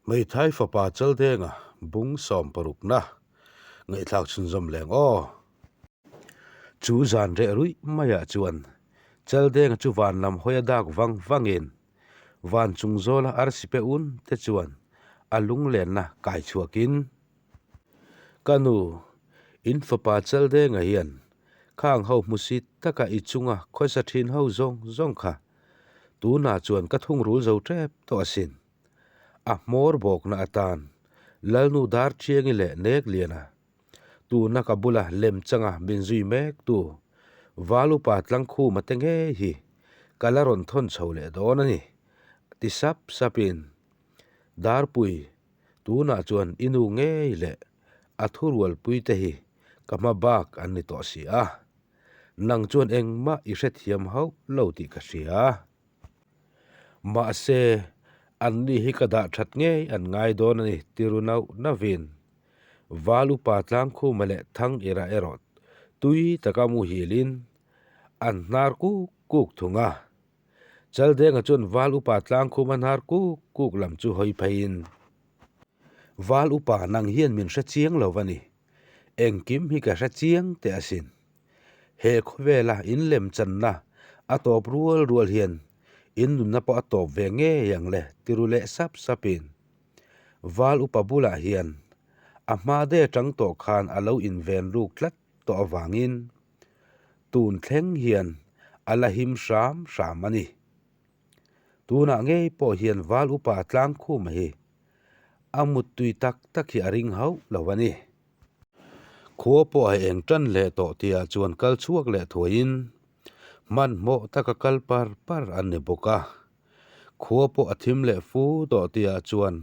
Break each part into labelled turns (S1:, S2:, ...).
S1: Hmeithai fapa Chaldenga bung sawmparukna ngaihthlak chhunzawm leng aw. Chu zan reh ruih maiah chuan Chaldenga chu van lam hawi a dak vang vangin van chung zawla arsi pe un te chuan a lunglenna kai chhuakin, Ka nu, in fapa Chaldenga hian khang ho hmusit taka i chunga khawisa thin ho zawng zawng kha tunah chuan ka thungrul zo tep tawh asin. A hmawr bawkna atan Lalnu Darthiangi leh Nekliana tuna ka bula lem changa min zui mek tu Valupa Tlangkhuma te ngei hi ka la rawn thawn chho leh dawn a ni, ti sap sapin Darpui tunah chuan i nu ngei leh a thurualpui te hi ka hma bak an ni tawh si a, nang chuan engmah i hrethiam hauh lo tih ka hria. Mahse, anni hi ka dah that ngei an ngai dawn a ni, ti ru nauh nauhin. Val upa Tlangkhuma leh Thang Ira erawh tui taka muhilin an hnar kuk kuk thung a. Chaldenga chuan Val upa Tlangkhuma hnar kuk kuk lam chu hawi pheiin, Val upa nang hian min hre chiang lo va ni, engkim hi ka hre chiang teh asin. He khawvela in lem channa a tawp rual rual hian in nunna pawh a tawp ve ngei ang le ti ru leh sap sapin Val upa bulah hian a hma de tang tawh khan a lo inven ruk tlat tawh avangin tun thleng hian a la him hram hram a ni. Tunah ngei pawh hian Val upa Tlangkhuma hi a muttui tak tak hi a ring hauh lo a ni. Khua pawh a eng tan leh tawh tihah chuan kal chhuak leh thuaiin hmanhmawh taka kal par par an ni bawk a. Khua pawh a thim leh fu tawh tihah chuan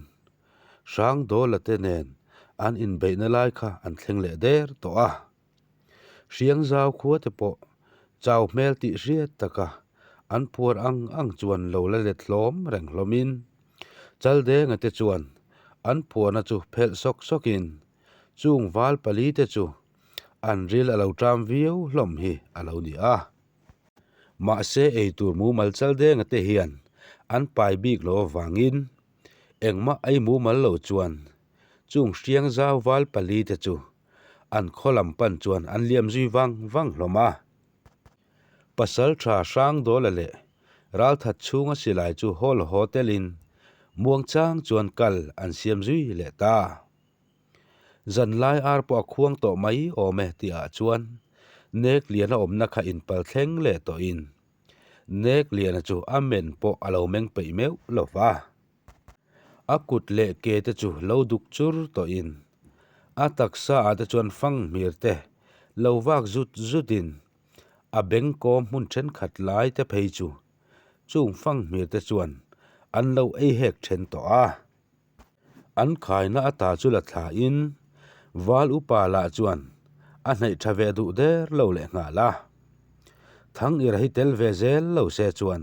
S1: Hrangdawla te nen an inbeihna lai kha an thleng leh der tawh a. Hriangzau khua te pawh chau hmel tih hriat taka an phuar ang ang chuan lo la let hlawm reng hlawmin Chaldenga te chuan an phuarna chu phelh sawk sawkin Chung val pali te chu an ril a lo ṭam viau hlawm hi a lo ni a. Mahse eitur mumal Chaldenga te hian an pai bik lo avangin engmah ei mumal lo chuan chung hriang zau val pali te chu an khaw lam pan chuan an liam zui vang vang hlawm a. Pasalṭha Hrangdawla leh Ralthat chhunga silai chu hawl haw telin muangchang chuan kal an siam zui leh ta. Zanlai ar pawh a khuang tawh mai awm e tihah chuan Nek Liana awmna kha inpal thleng leh tawhin Nek Liana chu a men pawh a lo meng peih meuh lo va. A kut leh ke te chu lo duk chur tawhin a taksa ah te chuan fang hmir te lo vak zut zutin a beng kawm hmun thenkhat lai te phei chu chung fang hmir te chuan an lo ei hek then tawh a. An khaina ata chu la thlain Val upa lah chuan a hnaih tha ve duh der lo leh nghal a. Thang ira hi tel ve zel lo se chuan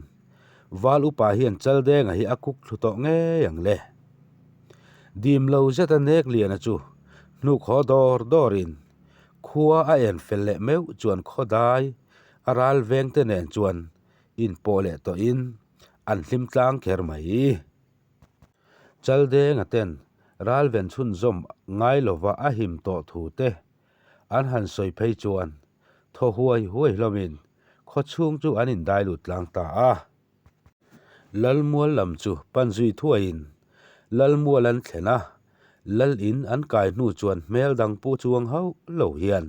S1: Val upa hian Chaldenga hi a kuk thlu tawh ngei ang le. Dim lo zeta nek liana chu hnuk haw dawr dawrin khua a en fel leh meuh chuan khawdai a ral vengte nen chuan inpawh leh tawhin an hlim tlang kher mai. Chaldenga ten ralven chhunzawm ngai lova a him tawh thu te an han sawi phei chuan thaw huai huai hlawmin khaw chhung chu an indai lut tlang ta a. Lalmual lam chu pan zui thuaiin Lalmual an thlen a, Lal in an kai hnu chuan hmel dang pu chuang hauh lo hian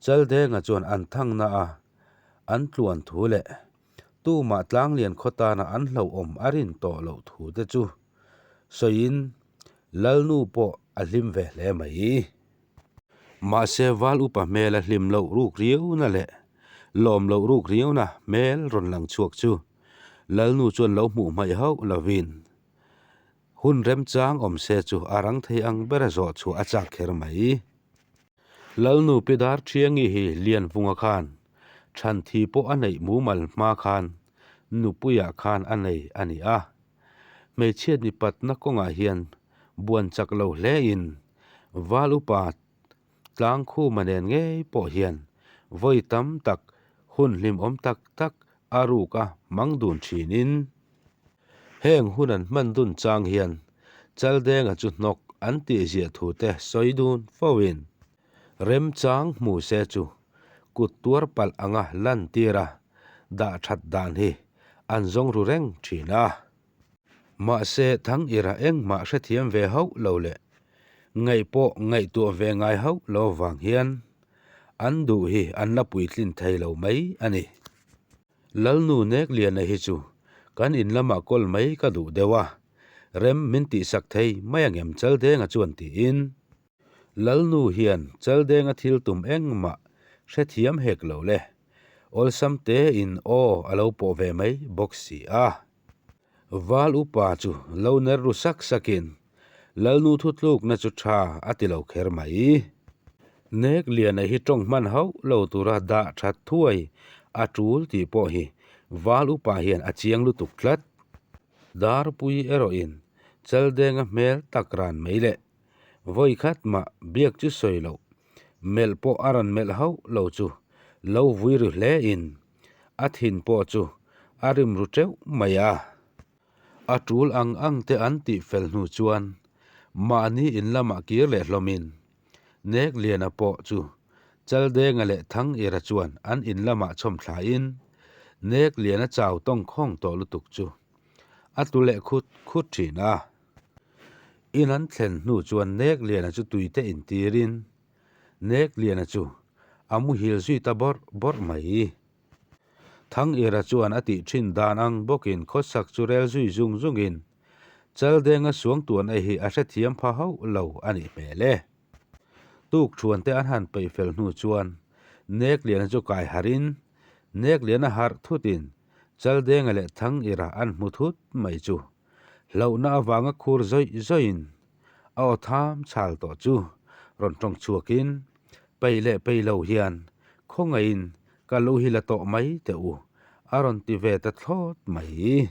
S1: Chaldenga chuan an thangna a an tluan thu leh Tumah tlanglian khaw tana an hlauhawm a rin tawh loh thu te chu sawiin Lalnu pawh a hlim ve hle mai. Mahse Val upa hmel a hlim loh ruk riauna leh lawm loh ruk riauna hmel rawn lang chhuak chu Lalnu chuan lo hmuh hmaih hauh lovin hun remchang awm se chu a rang thei ang bera zawh chhuah a chak kher mai. Lalnu Pi Darthiangi hi Lianvunga khan Thanthi pawh a neih mumal hma khan nupuiah khan a nei a ni a. Hmeichhiat ni patna kawngah hian buan chak lo hlein Val upa Tlangkhuma nen ngei pawh hian vawi tam tak hun hlimawm tak tak a ruk a hmang dun thinin heng hun an hman dun chang hian. Chaldenga chu hnawk an tih ziah thu te sawi dun fo in remchang hmu se chu kut tuar palh anga lan tir a dah that dan hi an zawng ru reng thin a. Mahse Thangirah engmah hrethiam ve hauh lo leh ngaih pawh ngaihtuah ve ngai hauh lo vang hian an duh hi an la puitlin thei lo mai a ni. Lalnu Nekliana hi chu kan in lamah kawl mai ka duh deuh a, rem min tihsak thei mai angem Chaldenga chuan tiin. Lalnu hian Chaldenga thil tum engmah hrethiam hek lo le, awlsam tein aw a lo pawh ve mai bawk si a. Val upa chu lo ner ru sak sakin Lalnu thutlukna chu tha a ti lo kher mai. Nek Liana hi tawng hman hauh lo tura dah that thuai a tul tih pawh hi Val upa hian a chiang lutuk tlat. Darpui erawhin Chaldenga hmel tak ran mai leh Vawi khat mah biak chu sawi loh, melh pawh a rawn melh hauh lo chu lo vui ri hle in a thin pawh chu a rim ru teuh mai a. A tul ang ang te an tih fel hnu chuan mahni in lamah kir leh hlawm in Nekliana pawh chu Chaldenga leh Thangira chuan an in lamah chhawm thla in Nekliana chau tawng khawng tawh lutuk chu a tlu leh khut khut thin a. In an thlen hnu chuan Nekliana chu tuite intirin Nekliana chu a muhil zui ta bawrh bawrh mai. Thangira chuan a tih thin dan ang bawkin khawsak chu rel zui zung zungin Chaldenga suangtuan ei hi a hrethiam pha hauh lo a nih hmel e. Tuk thuante an han peih fel hnu chuan Nekliana chu kai harhin Nekliana harh thutin Chaldenga leh Thangira an hmu thut mai chu Hlauhna avanga khur zawih zawihin a aw tham chhal tawh chu rawn tawng chhuakin peih leh peih lo hian khawngaihin ka lu hi la tawh mai teh u a rawn ti ve ta thlawt mai.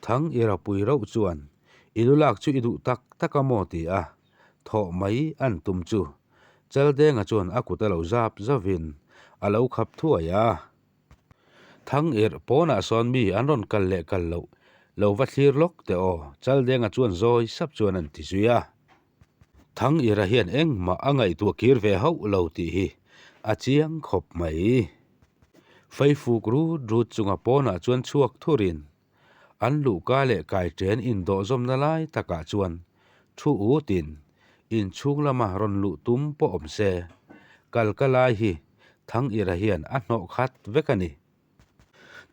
S1: Thang i rapui rauh chuan i lu lak chu i duh tak tak a maw ti a thawh mai an tum chu Chaldenga chuan a kut a lo zap zavin a lo khap thuai a. Thang irh pawnah sawn mi an rawn kal leh kal loh lo va thlir lawk teh aw, Chaldenga chuan zawi sap chuan an ti zui a. Thang irha hian engmah a ngaihtuah kir ve hauh lo tih hi a chiang khawp mai. Feifuk rut rut chunga pawnah chuan chhuak thurin an luhka leh kai chen indawh zawmna lai takah chuan thu utin inchhung lama rawn luh tum pawh awm se, kal ka lai hi Thangira hian a hnawh khat vek a ni.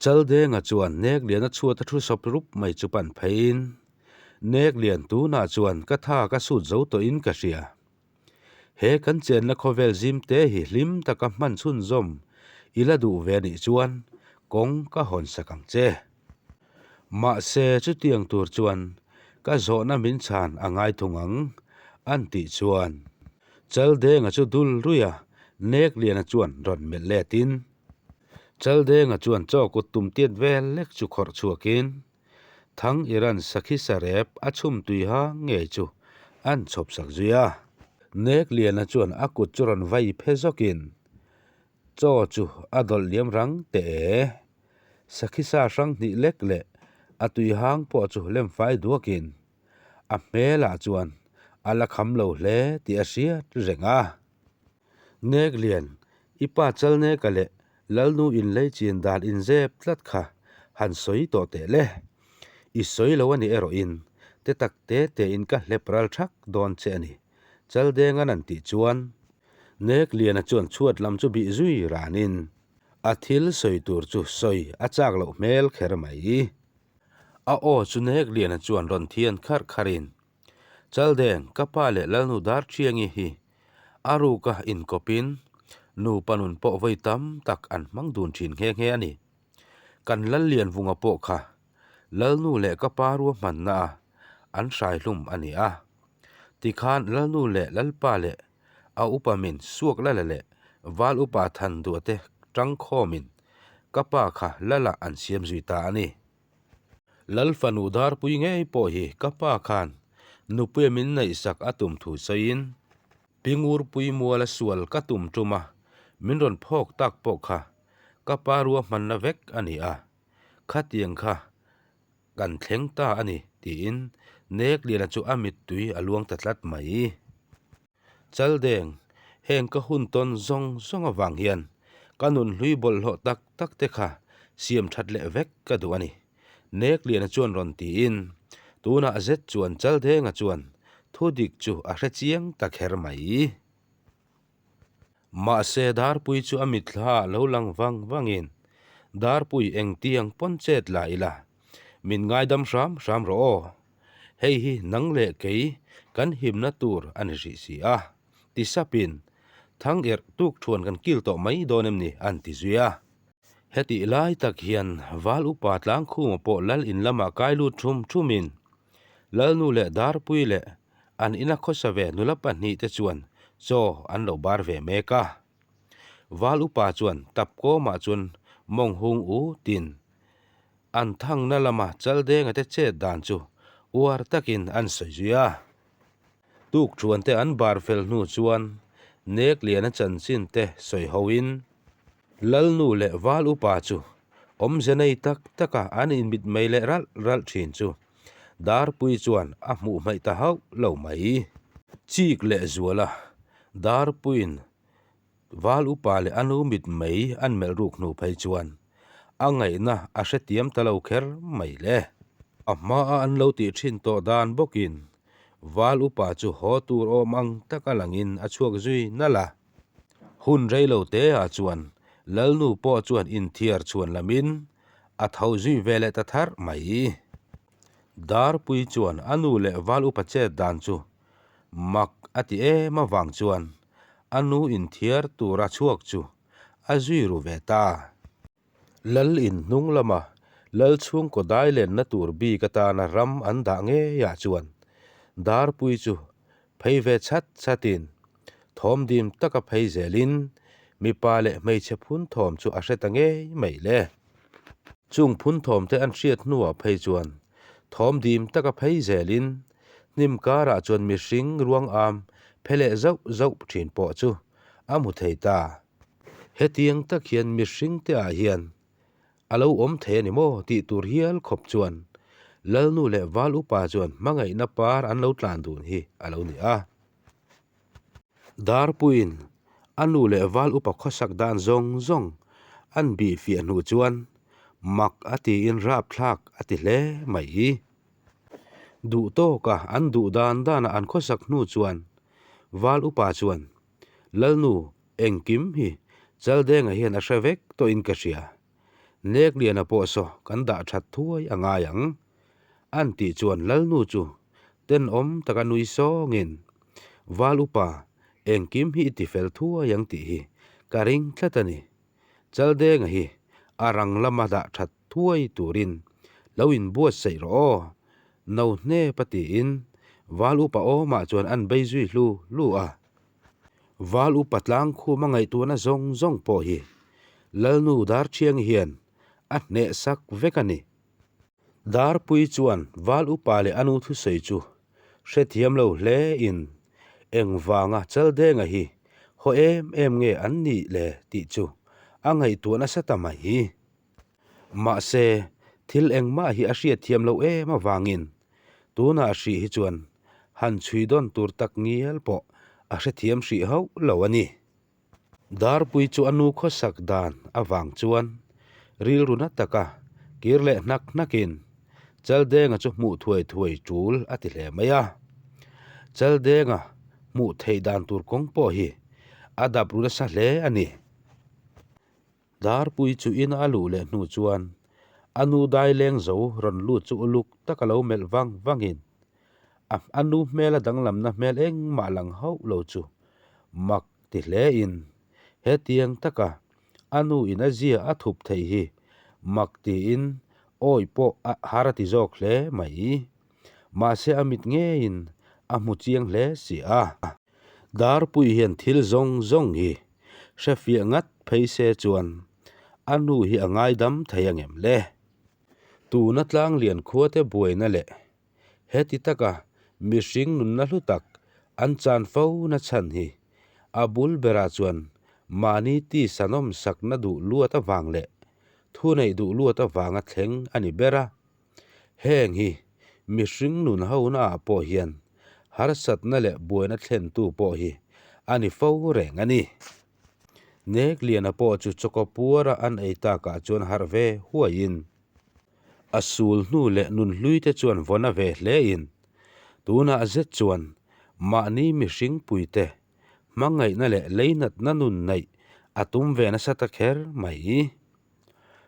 S1: Chaldenga chuan Nekliana chhuata thu sawp rup mai chu pan pheiin, Neklian tunah chuan ka tha ka sut zo tawhin ka hria. He kan chenna khawvel zim te hi hlim taka hman chhunzawm i la duh ve nih chuan kawng ka hawn sak ang che. Mahse chutiang tur chuan ka zawhna min chhan a ngai thung ang, an tih chuan Chaldenga chu dul ruia Nekliana chuan rawn melh letin Chaldenga chuan chaw kut tum tiat vel lek chu khawrh chhuakin Thang Iran sakhi sarep a chhum tui ha ngei chu an chhawp sak zui a. Nek Liana chuan a kut chu rawn vai phe zawkin chaw chu a dawlh liam rang teh e. Sakhi sa hrang hnih lek leh a tui hang pawh chu lem fai duakin a hmelah chuan a la kham lo hle tih a hriat reng a. Nek Lian, i pa Chalneka leh Lalnu inlei chin dan inzep tlat kha han sawi tawh teh le. I sawi lo a ni erawhin te tak te tein ka hlep ral thak dawn che a ni. Chaldenga'n an tih chuan Nek Liana chuan chhuat lam chu bih zui ranin a thil sawi tur chu sawi a chak loh hmel kher mai. A aw chu Nek Liana chuan rawn thian kharh kharhin Chaldeng, ka pa leh Lalnu Darthiangi hi a ruka inkawpin nupa nun pawh vawi tam tak an hmang dun thin nghe nghe a ni. Kan Lallianvunga pawh kha Lalnu leh ka pa ruahmanna a an hraihlum a ni a. Tikhan Lalnu leh Lalpa leh a upa min suak lala leh Val upa than duahte tangkhawmin ka pa kha Lala an siam zui ta a ni. Lal fanu Darpui ngei pawh hi ka pa khan nupuia min neihsak a tum thu sawiin Pi Ngurpui muala sual ka tum tum a, min rawn phawk tak pawh kha ka pa ruahmanna vek a ni a, khatiang kha kan thleng ta a ni tiin Nekliana chu a mittui a luang ta tlat mai. Chaldeng, heng ka hun tawn zawng zawng avang hian ka nun hlui bawlhhlawh tak tak te kha siam that leh vek ka duh a ni. Nekliana chuan rawn tiin, tunah zet chuan Chaldenga chuan thu dik chu a hre chiang ta kher mai. Mahse Darpui chu a mitthla ah lo lang vang vangin, Darpui engtiang pawn chet la ila, min ngaidam hram hram rawh aw. Hei hi nang leh kei kan himna tur a ni hrih si a, ti sapin thang erh tuk thuan kan kil tawh mai dawn em ni an ti zui a. Hetih lai tak hian Val upa Tlangkhuma pawh lal in lamah kai lut thum thumin Lalnu leh Darpui leh an ina khawsa ve nula pahnihte chuan chaw an lo bar ve mek a. Val upa chuan Tapkawmah chuan mawng hung u tin An thangna lama Chaldenga te chet dan chu uar takin an sawi zui a. Tukṭhuante an bar fel hnu chuan Nekliana chanchin te sawi hoin Lalnu leh Val upa chu awmze nei tak taka an inmit mai leh ralh ralh ṭhin chu Darpui chuan a hmuh hmaih ta hauh lo mai. Chik leh zuala Darpuiin Val upa leh a nu mit mai an melh ruk hnu phei chuan a ngaihna a hre tiam ta lo kher mai le. A hmaa an lo tih thin tawh dan bawkin Val upa chu haw tur awm ang taka langin a chhuak zui nalh a. Hun rei lo te ah chuan Lalnu pawh chuan inthiar chhuan lamin a tho zui ve leh ta tharh mai. Darpui chuan a nu leh Val upa chet dan chu Mak a ti em avang chuan a nu inthiar tura chhuak chu a zui ru ve ta. Lal in hnung lama Lal chhungkaw dai lenna tur bik atana ram an dah ngeiah chuan Darpui chu phei ve chhat chhatin thawm dim taka phei zelin mipa leh hmeichhe phun thawm chu a hre ta ngei mai le. Chung phun thawmte an hriat hnuah phei chuan thawm dim taka phei zelin Hnim karah chuan mihring ruang am phe leh zauh zauh thin pawh chu a hmu thei ta. Hetiang tak hian mihring te ah hian a lo awm thei a ni maw tih tur hial khawp chuan Lalnu leh Val upa chuan hmangaihna par an lo tlan dun hi a lo ni a. Darpuiin a nu leh Val upa khawsak dan zawng zawng an bih fiah hnu chuan mak a tiin rapthlak a ti hle mai. Duh tawka an duh dan dana an khawsak hnu chuan Val upa chuan, Lalnu, engkim hi Chaldenga hian a hre vek tawhin ka hria. Nekliana pawh saw kan dah that thuai a ngai ang. An tih chuan Lalnu chu tenawm taka nui sawngin, Val upa, engkim hi i tifel thuai ang tih hi ka ring tlat a ni. Chaldenga hi a rang lama dah that thuai turin lo inbuatsaih rawh aw, no hnep a tiin Val Upa awmah chuan an bei zui hlu hlu a. Val Upa tlangkhum a ngaihtuahna zawng zawng pawh hi Lalnu Darṭhiangi hian a hnehsak vek a ni. Darpui chuan Val Upa leh a nu thusawi chu Hrethiam lo hle in engvanga Chaldenga hi haw em em nge an nih le tih chu a ngaihtuah nasa ta mai. Mahse, thil engmah hi a hriatthiam loh em avangin tunah hrih hi chuan han chhui dawn tur tak ngial pawh a hrethiam hrih hauh lo a ni. Darpui chu a nu khawsak dan avang chuan rilru na taka kir leh hnak hnakin Chaldenga chu hmuh thuai thuai tul a ti hle mai a. Chaldenga hmuh theih dan tur kawng pawh hi a dap ru nasa hle a ni. Darpui chu ina a luh leh hnu chuan a nu daileng zo rawn lut chu uluk taka lo melh vang vangin a a nu hmela danglamna hmel engmah lang hauh lo chu mak ti hle in hetiang taka a nu in a zia a thup theih hi mak tiin awi pawh a har a ti zawk hle mai. Mahse a mit ngeiin a hmu chiang hle si a. Darpui hian thil zawng zawng hi hrefiah ngat phei se chuan a nu hi a ngaidam thei angem le? Tuna tlanglian khuate buaina leh heti taka mihring nunna hlu tak an chan fo na chhan hi a bul berah chuan mahni tisa nawmsakna duh luat avang leh thuneih duh luat avanga thleng a ni ber a. Heng hi Mihring nun honaah pawh hian harsatna leh buaina thlentu pawh hi a ni fo reng a ni. Nekliana pawh chu chawkaw puara an ei takah chuan harh ve huaiin a sul hnu leh nunhlui te chuan vawna ve hlein tunah zet chuan mahni mihring puite hmangaihna leh leinatna nun neih a tum ve nasa ta kher mai.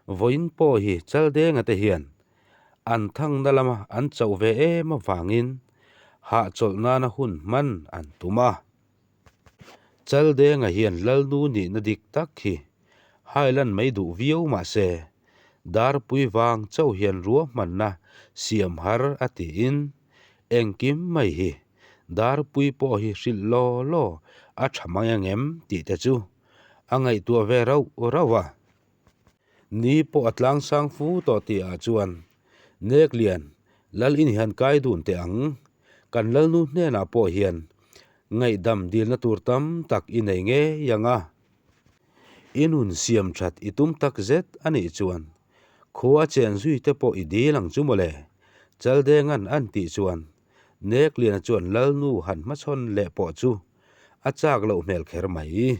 S1: Vawiin pawh hi Chaldenga te hian an thangna lama an chauh ve em avangin hahchawlh nana hun hman an tum a. Chaldenga hian Lalnu nihna dik tak hi hailan mai duh viau mah se, Darpui vang chauh hian ruahmanna siam har a tiin engkim mai hi Darpui pawh hi hrilh law law a tha mai angem tih te chu a ngaihtuah ve rauh rauh a. Ni pawh a tlang sang fu tawh tih ah chuan Neklian lal in hian kai dun teh ang, kan lalnu hnenah pawh hian ngaihdam dilna tur tam tak i nei ngei ang a. I nun siam that i tum tak zet a nih chuan khua chen zui te pawh i dil ang chu mawle, Chaldenga'n an tih chuan Nekliana chuan lalnu han hmachhawn leh pawh chu a chak loh hmel kher mai.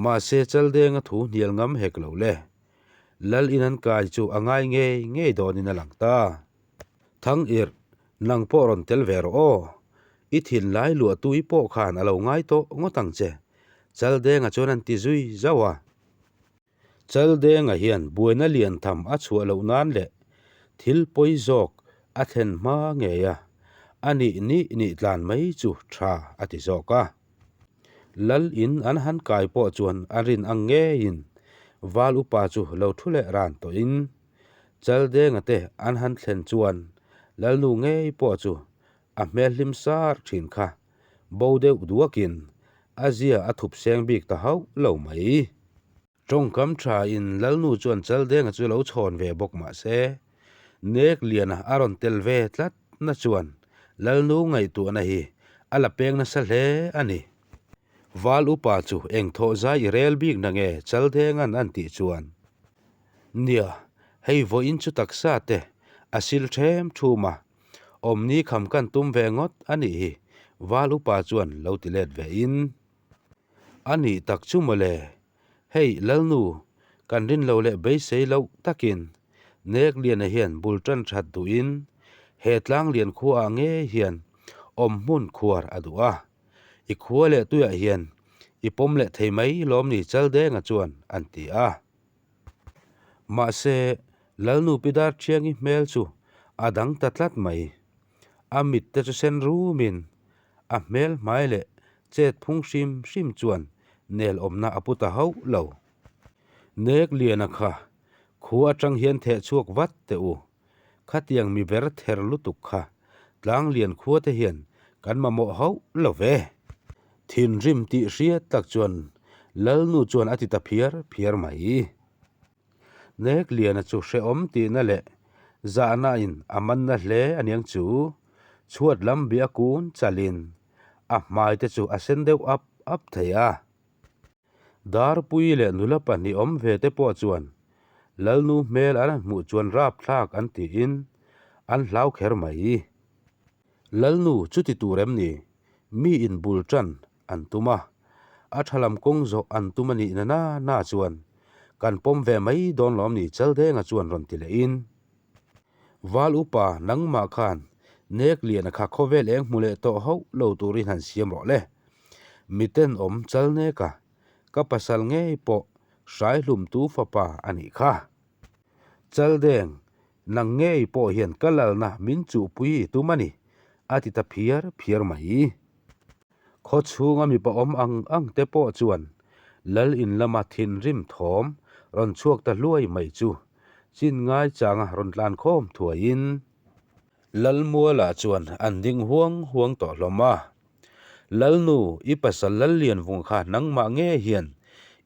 S1: Mahse Chaldenga thu hnial ngam hek lo le. Lal in an kai chu a ngai ngei ngei dawnin a lang ta. Thang irh, nang pawh rawn tel ve rawh aw. I thinlai luah tui pawh khan a lo ngai tawh ngawt ang che, Chaldenga chuan an ti zui zauh a. Chaldenga hian buaina lian tham a chhuah loh nan leh thil pawi zawk a thlen hma ngei a, a nih nih nih tlan mai chu tha a ti zawk a. Lal in an han kai pawh chuan a rin ang ngeiin Val upa chu lo thu leh ran tawhin Chaldenga te an han thlen chuan Lalnu ngei pawh chu a hmel hlim sar thin kha bo deuh duakin a zia a thup seng bik ta hauh lo mai. Tawngkam tha in Lalnu chuan Chaldenga chu lo chhawn ve bawk mah se, Nekliana a rawn tel ve tlat na chuan Lalnu ngaihtuahna hi a la peng nasa hle a ni. Val upa chu eng thawh zai i rel bik na nge Chaldenga'n an tih chuan, Nia, hei vawiin chu taksa te a sil ṭhem ṭhum a, awmni kham kan tum ve ngawt a nih hi Val upa chuan lo ti let ve in. A nih tak chu mawle, hei Lalnu, kan rin lo leh beisei loh takin Nekliana hian bul tan that duhin he tlanglian khuaah ngei hian awm hmun khuar a duh a, i khua leh tuiah hian i pawm leh thei mai lawm ni Chaldenga chuan an ti a. Mahse, Lalnu Pidar Thiangi hmel chu a dang ta tlat mai. A mit te chu sen rumin A hmel hmai leh chet phung hrim hrim chuan nel awmna a pu ta hauh lo. Nek Liana kha khua atang hian theh chhuak vat teh u. Khatiang mi ber ther lutuk kha tlang lian khua te hian kan mamawh hauh lo ve. Thinrim tih hriat tak chuan Lalnu chuan a ti ta phiar phiar mai. Nek Liana chu hrehawm tihna leh zahna in a manna hle aniang chu chhuat lam bia kun chalin a hmai te chu a sen deuh ap ap thei a. Darpui leh nula pahnih awm ve te pawh chuan Lalnu hmel an han hmuh chuan rapthlak an tiin an hlau kher mai. Lalnu chuti tur em ni? Mi in bul tan an tum a, a tha lam kawng zawh an tum a nih na na na chuan kan pawm ve mai dawn lawm ni Chaldenga chuan rawn ti leh in. Val upa nangmah khan nek liana kha khawvel eng hmu leh tawh hauh lo turin han siam rawh le. Miten awm chal nek a, ka pasal ngei pawh hrai hlumtu fapa a nih kha. Chaldeng, nang ngei pawh hian ka lalna min chuhpui i tum a ni, a ti ta phiar phiar mai. Khaw chhunga mipa awm ang ang te pawh chuan Lal in lama thinrim thawm rawn chhuak ta hluai mai chu chin ngai changa rawn tlan khawm thuaiin Lalmuala chuan an ding huang huang tawh hlawm a. Lalnu, i pasal Lallianvung kha nangmah nge hian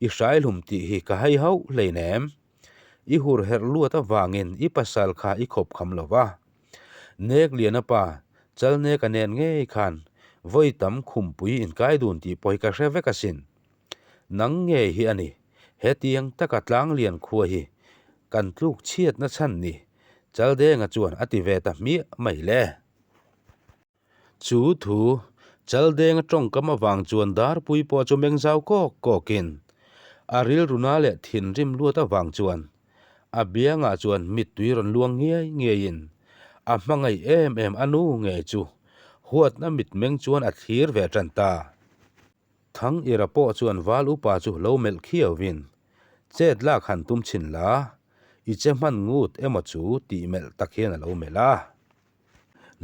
S1: i hraihlum tih hi ka hai hauh hleinem. I hur herh luat avangin i pasal kha i khawp kham lo va. Nek Liana pa, Chalneka nen ngei khan vawi tam khumpui inkai dun tih pawh hi ka hre vek asin. Nang ngei hi a ni, hetiang taka Tlanglian khua hi kan tluk chhiatna chhan ni. Chaldenga chuan a ti ve ta hmiah mai le. Chu thu Chaldenga tawngkam avang chuan Darpui pawh chu meng zau kawk kawkin a rilruna leh thinrim luat avang chuan a biangah chuan mittui rawn luang ngiai ngiaiin a hmangaih em em a nu ngei chu huatna mitmeng chuan a thlir ve tan ta. Thang Ira pawh chuan val upa chu lo melh khiauvin, Chet lak han tum chhin la, i che hman ngut emaw chu tih melh tak hian a lo melh a.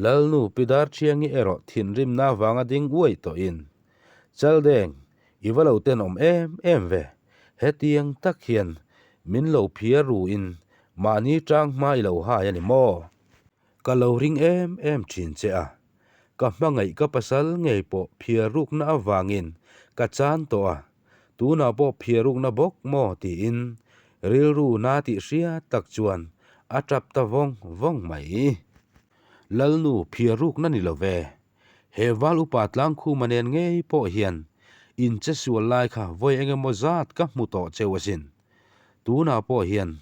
S1: Lalnu Pi Darthiangi erawh thinrimna avanga ding uai tawhin, Chaldeng, i va lo tenawm em em ve, hetiang tak hian min lo phiar ruin mahni tang hma i lo hai a ni maw? Ka lo ring em em thin che a, Ka hmangaih ka pasal ngei pawh phiar rukna avangin ka chan tawh a, tunah pawh phiar rukna bawk maw tiin rilru na tih hriat tak chuan a tap ta vawng vawng mai. Lalnu phiar rukna ni lo ve, he val upa Tlangkhuma nen ngei pawh hian in che sual lai kha vawi engemaw zat ka hmu tawh cheu asin. Tunah pawh hian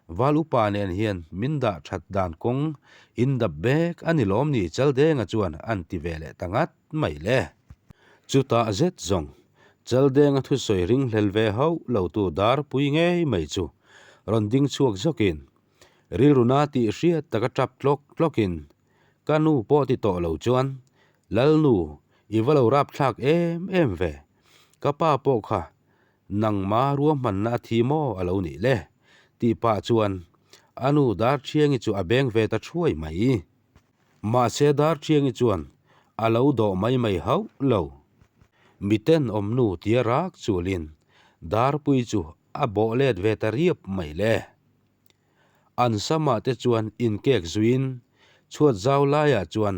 S1: Val upa nen hian min dah that dan kawng in dap bek a ni lawm ni Chaldenga chuan an ti ve leh ta ngat mai le. Chutah zet zawng Chaldenga thusawi ringhlel ve hauh lo tu Darpui ngei mai chu rawn ding chhuak zawkin rilruna tih hriat taka tap tlawk tlawkin ka nu pawh ti tawh lo chuan Lalnu i va lo rapthlak em em ve ka pa pawh kha Nangma ruahmanna a thi maw a lo nih le? tih pah chuan a nu Darthiangi chu a beng ve ta thuai mai. Mahse Darthiangi chuan a lo dawh mai mai hauh lo. Miten awmnu tia rak chulin Darpui chu a bawh let ve ta riap mai le. An samah te chuan inkek zuiin chhuat zau laiah chuan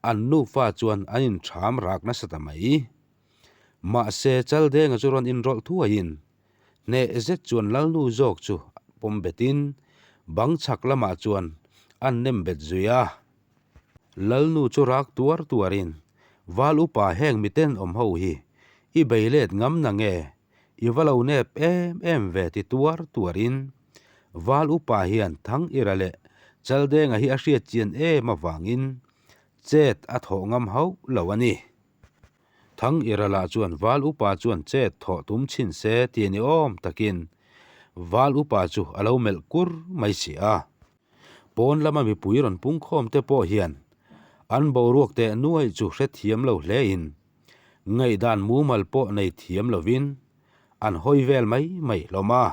S1: an nufa chuan an intham rak nasa ta mai. Mahse, Chaldenga chu rawn inrawlh thuaiin hneh zet chuan Lalnu zawk chu pawm betin bang chhak lamah chuan an nem bet zui a. Lalnu chu rak tuar tuarin, Val upa heng miten awm ho hi i bei let ngam na nge? I va lo nep em em ve ti tuar tuarin Val upa hian Thang Ira leh Chaldenga hi a hriat chian em avangin chet a thawh ngam hauh lo a ni. Thang Irala chuan Val Upa chuan chet thawh tum chhin se ti ni awm takin Val Upa chu a lo melh kur mai si a. Pawn lama mipui rawn pungkhawm te pawh hian an boruak teh nuaih chu hrethiam lo hlein ngaihdan mumal pawh nei thiam lovin an hawi vel mai mai hlawm a.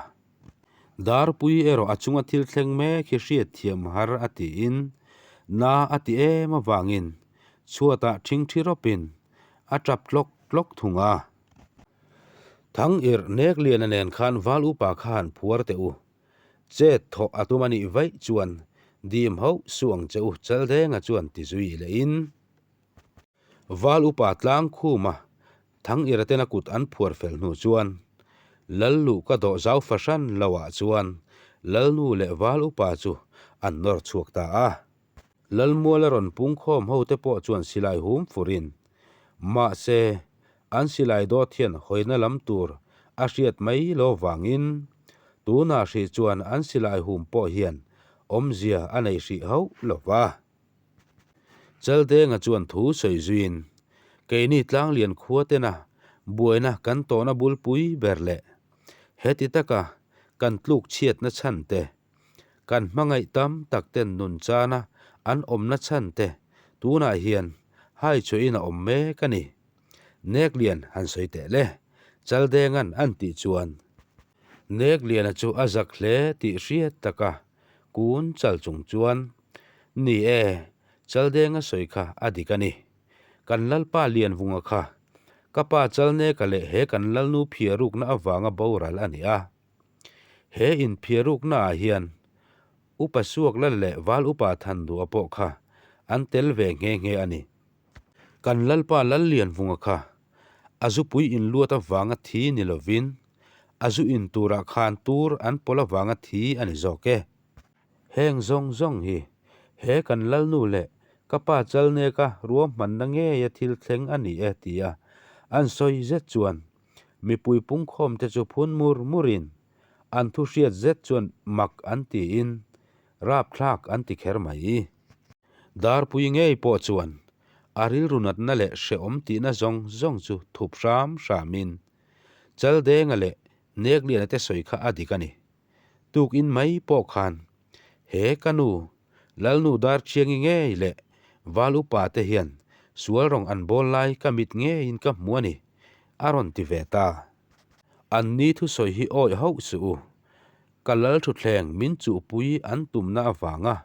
S1: Darpui erawh a chunga thil thleng mek hi hriatthiam har a tiin na a ti em avangin Chhuatah ṭhingṭhi rawpin a ṭap tlawk tlawk thung a. Thang irh nek liana nen khan val upa kha han phuar teh u. Chet thawh a tum a nih vaih chuan dim hauh suh ang che u Chaldenga chuan ti zui lehin val upa tlang khuma Thang irh atena kut an phuar fel hnu chuan Lallu ka dawh zau fahran loah chuan Lalnu leh val upa chu an nawr chhuak ta a. Lalmuala rawn pungkhawm hote pawh chuan silai hum furin, mahse, an silai dawt hian hawina lam tur a hriat mai lo vangin tunah hrih chuan an silai hum pawh hian awmzia a nei hrih hauh lo va. Chaldenga chuan thu sawi zuiin, Keini Tlanglian khua tena buaina kan tawhna bulpui ber leh heti taka kan tluk chhiatna chhan te, Kan hmangaih tam tak ten nun chana an awmna chhan te tunah hian hai chhuahin a awm mek a ni. Neklian han sawi teh le, Chaldenga'n an tih chuan. Nekliana chu a zak hle tih hriat taka kun chal chung chuan, Ni e, Chaldenga sawi kha a dik a ni. Kan Lalpa Lianvunga kha ka pa Chalneka leh he kan Lalnu phiarukna avanga boral a ni a. He inphiaruknaah hian Upa Suakla leh Val Upa Thandua pawh kha an tel ve nghe nghe a ni. Kan Lalpa Lallianvunga kha a zupui inluat avanga thi ni lovin a zu in turah khan tur an pawlh avanga thi a ni zawk e. Heng zawng zawng hi he kan Lalnu leh ka pa Chalneka ruahmanna ngeia thil thleng a ni e tia an sawi zet chuan Mipui pungkhawmte chu phun mur murin an thu hriat zet chuan mak an tiin Rapthlak an ti kher mai. Darpui ngei pawh chuan a rilru natna leh hrehawm tihna zawng zawng chu thup hram hramin Chaldenga leh Nekliana te sawi kha a dik a ni. Tukin mai pawh khan he ka nu Lalnu Darchiangi ngei leh Val upa te hian sual rawng an bawl lai ka mit ngeiin ka hmu a ni, a rawn ti ve ta. Anni thusawi hi awih hauh suh u. Ka lal thutthleng min chuhpui an tumna avanga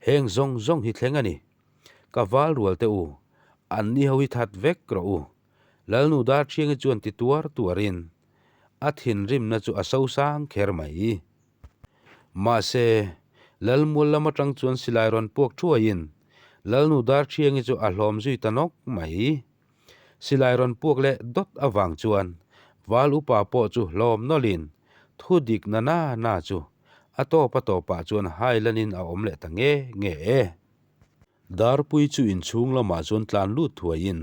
S1: heng zawng zawng hi thleng a ni. Ka val rual teh u, anni ho hi that vek rawh u. Lalnu Darchiangi chuan ti tuar tuarin a thinrimna chu a sosang kher mai. Mahse, Lalmual lam atang chuan silai rawn puak thuaiin Lalnu Darchiangi chu a hlawm zui ta nawk mai. Silai rawn puak leh dawt avang chuan Val upa pawh chu hlawm nawlhin thu dik na na na chu a tawp a tawpah chuan hailanin a awm leh ta nge nge e. Darpui chu inchhung lamah chuan tlan lut thuaiin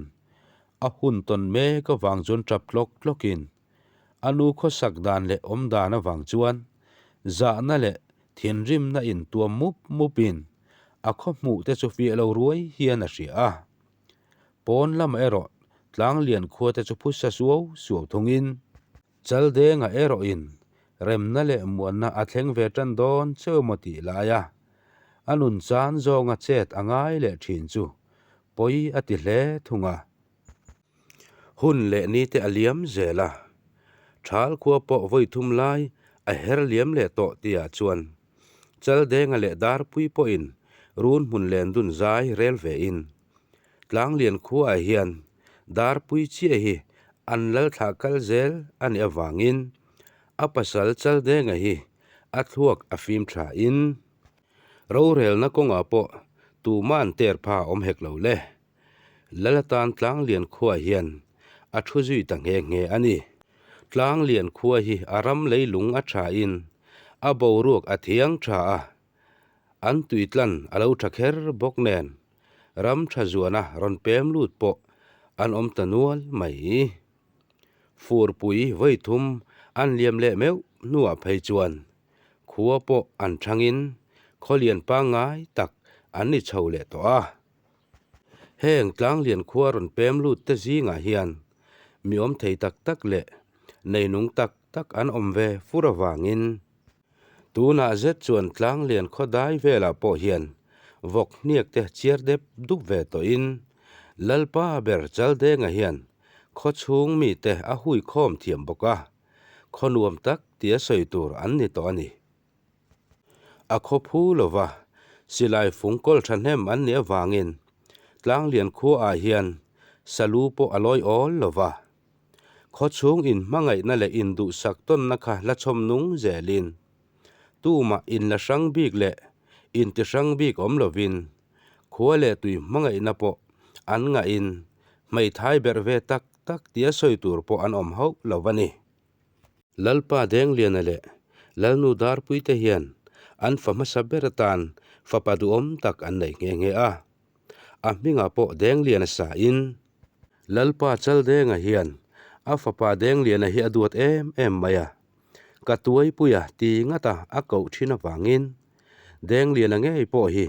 S1: a hun tawn mek avang chuan tap tlawk tlawkin a nu khawsak dan leh awm dan avang chuan zahna leh thinrimna intuam mup mupin a khaw hmuh te chu fiah lo ruai hian a hria a. Pawn lamah erawh Tlanglian khua te chu phusa suau suau thungin Chaldenga erawhin remna leh muanna a thleng ve tan dawn cheu maw tih laia a nun chan zawnga chet a ngai leh thin chu pawi a ti hle thung a. Hun leh ni te a liam zel a, Thal khua pawh vawi thum lai a her liam leh tawh tihah chuan Chaldenga leh Darpui pawhin run hmun len dun zai rel vein Tlanglian khuaah hian Darpui chiah hi an lal thlah kal zel a nih avangin a pasal Chaldenga hi a thluak a fim thain rorelna kawngah pawh tuma'n ter pha awm hek lo le. Lal atan Tlanglian khuaah hian a thu zui ta nghe nghe a ni. Tlanglian khua hi a ram leilung a thain a boruak a thiang tha a, an tuitlan a lo tha kher bawk nen Ram tha zuana rawn pem lut pawh an awm ta nual mai. Furpui vawi thum an liam leh meuh hnuah phei chuan khua pawh an thangin khawlian pangngai tak an ni chho leh tawh a. Heng tlanglian khua rawn pem lut te zingah hian mi awm thei tak tak leh neinung tak tak an awm ve fur avangin Tunah zet chuan tlanglian khawdai velah pawh hian vawk hniak te chiar dep dup ve tawhin Lalpa ber Chaldenga hian khaw chhung mite a hui khawm thiam bawk a, khaw nuam tak tia sawi tur an ni tawh a ni. A khaw phu lova silai fung kawl thahnem an nih avangin tlanglian khuaah hian salu pawh a lawi awl lova. Khawchhung inhmangaihna leh induhsak tawnna kha la chhawm nung zelin, tumah inla hrang bik leh inti hrang bik awm lovin, khua leh tui hmangaihna pawh an ngahin hmeithai berh ve tak tak tia sawi tur pawh an awm hauh lo a ni. Lalpa Dengliana leh Lalnu Darpuite hian an fa hmasa ber atan fapa duhawm tak an nei nghe nghe a. A hmingah pawh Dengliana sain Lalpa Chaldenga hian a fapa Dengliana hi a duat em em mai a, ka tuaipuia ti ngata a koh thin avangin Dengliana ngei pawh hi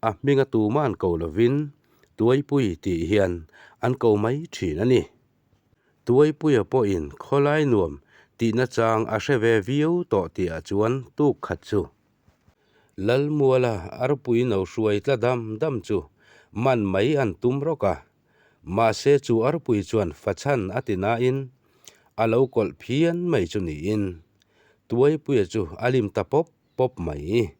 S1: a hminga tuma'n ko lovin Tuaipui tih hian an ko mai thin a ni. Tuaipuia pawhin khawlai nuam tihna chang a hre ve viau tawh tihah chuan tuk khat chu Lalmuala arpui no hruai tla dam dam chu man mai an tum rawk a, mahse chu arpui chuan fachhan a ti nain a lo kawlh phian mai chu niin Tuaipuia chu a lim ta pawp pawp mai.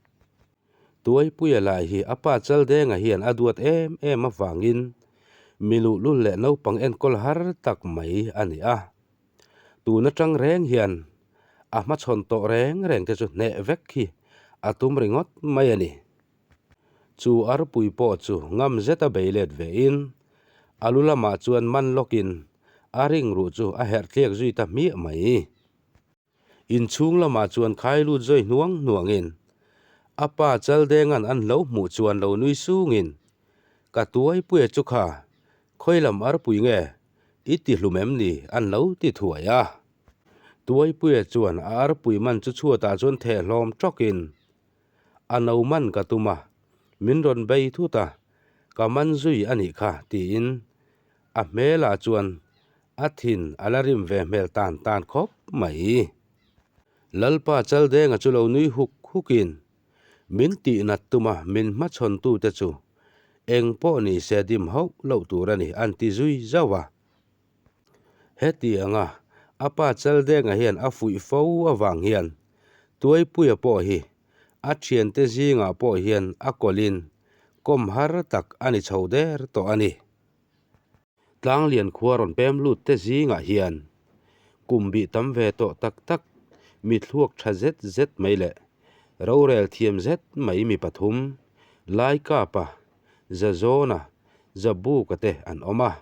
S1: Tuaipuia lah hi a pa Chaldenga hian a duat em em avangin mi luhlul leh naupang enkawl har tak mai a ni a. Tun atang reng hian a hmachhawn tawh reng reng te chu hneh vek hi a tum ringawt mai a ni. Chu arpui pawh chu ngam zeta bei let ve in a lu lamah chuan man lawkin a ring ruh chu a herh tliak zui ta hmiah mai. Inchhung lamah chuan khai lut zawi hnuang hnuangin a pa Chaldenga'n an lo hmuh chuan lo nui sungin, Ka tuaipuia chu kha, khawi lam arpui nge i ti hlum em ni an lo ti thuai a. Tuaipuia chuan a arpui man chu chhuatah chuan theh hlawm tawkin. A no man ka tum a, min rawn bei thut a, ka man zui a nih kha, tiin a hmelah chuan a thin a la rim ve hmel tan tan khawp mai. Lalpa Chaldenga chu lo nui huk hukin, Min tihnat tuma min hmachhawntute chu eng pawh ni se dim hauh loh tur a ni, an ti zui zauh a. Hetianga a pa Chaldenga hian a fuih fo avang hian Tuaipuia pawh hi a thiante zingah pawh hian a kawlhin kawm har tak a ni chho der tawh a ni. Tlanglian khua rawn pem lut te zingah hian kum bih tam ve tawh tak tak mi thluak tha zet zet mai leh rorel thiam zet mai mi pathum, Laikapa, Zazawna, Zabuka te an awm a.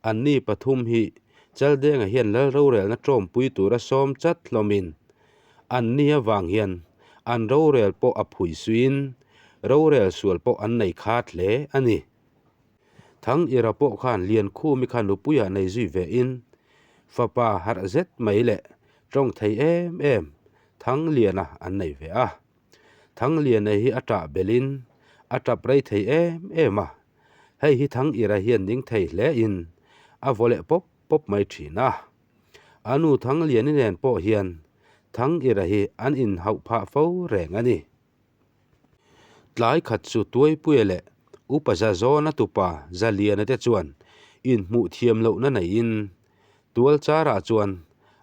S1: Anni pathum hi Chaldenga hian lal rorelna tawmpui tura sawm chat hlawmin anni avang hian an rorel pawh a phui suiin rorel sual pawh an nei khat hle a ni. Thang Ira pawh khan Liankhumi kha nupuiah nei zui vein fapa harh zet mai leh tawng thei em em Thangliana an nei ve a. Thangliana hi a tah belhin a tap rei thei em em a. Hei hi Thang Ira hian ning thei hle in a vaw leh pawp pawp mai thin a. A nu Thang Liani nen pawh hian Thang Ira hi an inhauh phah fo reng a ni. Tlai khat chu Tuaipuia leh Upa Zazawna tupa Zaliana te chuan inhmuh thiam lohna neiin Tualcharah chuan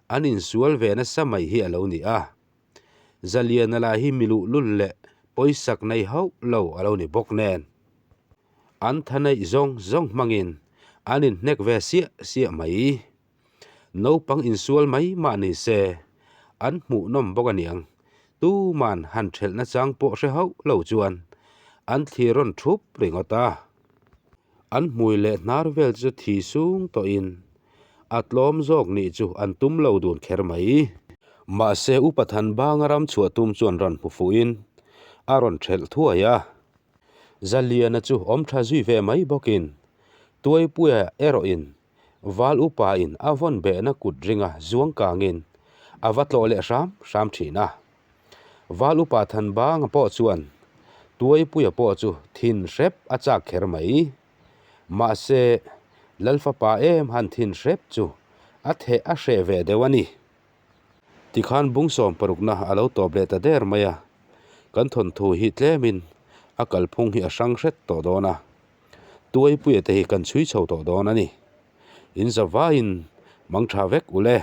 S1: an insual ve nasa mai hi a lo ni a. Zaliana lah hi mi luhlul leh pawisak nei hauh lo a lo ni bawk nen. An tha neih zawng zawng hmangin an inhnek ve siah siah mai. Naupang insual mai mah ni se, an hmuhnawm bawk a niang. Tuman han thelhna chang pawh hre hauh lo chuan an thlir rawn thup ringawt a. An hmui leh hnar vel chu thi sung tawhin a tlawm zawk nih chu an tum lo dun kher mai. Mahse Upa Thanbanga ram chhuah tum chuan rawn hmu fuhin a rawn thelh thuai a. Zaliana chu awm tha zui ve mai bawkin Tuaipuia erawhin Val upain a vawn behna kut ringa zuang kangin a va tlawh leh hram hram thin a. Val upa Thanbanga pawh chuan Tuaipuia pawh chu thin hrep a chak kher mai. Mahse, Lalfapa em han thin hrep chu a theh a hreh ve deuh a ni. Tikhan bung sawm parukna a lo tawp leh ta der mai a, kan thawnthu hi tlemin a kalphung hi a hrang hret tawh dawn a. Tuaipuia te hi kan chhui chho tawh dawn a ni. In zavaiin mang tha vek u le.